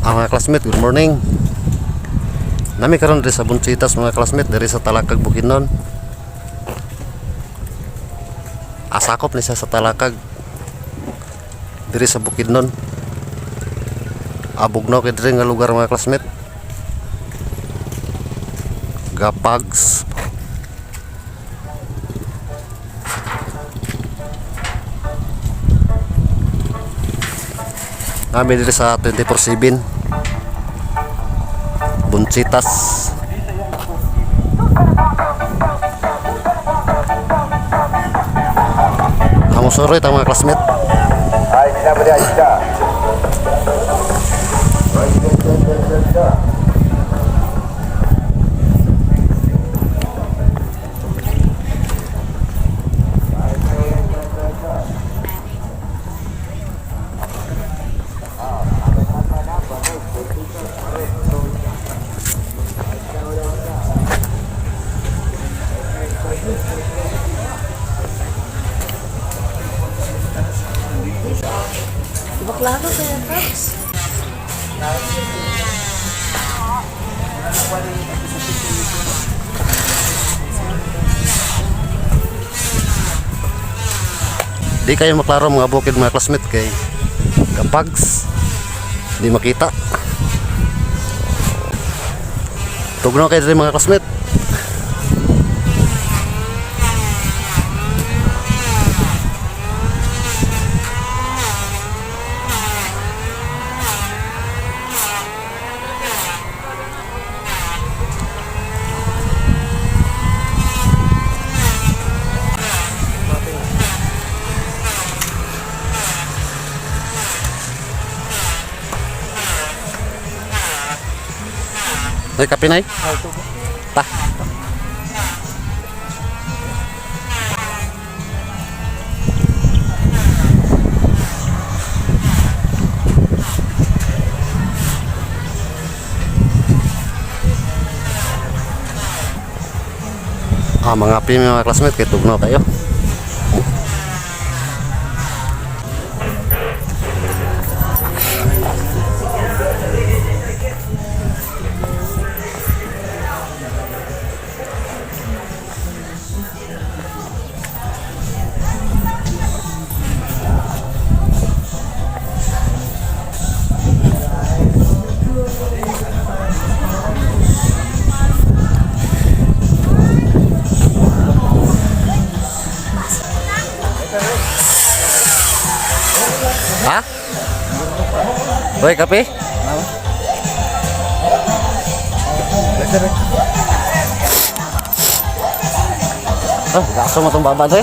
Ang mga classmate, good morning. Nami karon diri sa Bunchitas, mga classmate, diri sa Talakag, Bukidnon. Asakop ni siya sa Talakag. Diri sa Bukidnon. Abugnaw kay diri nga lugar, mga classmate. Gapags. Nami diri sa 24/7. Bunchitas. Amo soroy ta, mga classmate. はい、みなぶで来た。はい、来た来た来た。 Di ba klaro kaya, Paps? Di kayo maklaro mga bukid, mga classmate, kay kapags di makita. Tugnaw kayo diri, mga classmate. Ay, kape na. Ta. Ah, mga pi, mga classmate, kay tugnaw kayo. Ha? Hoy, kape? Oh, gaso mo itong baba doy.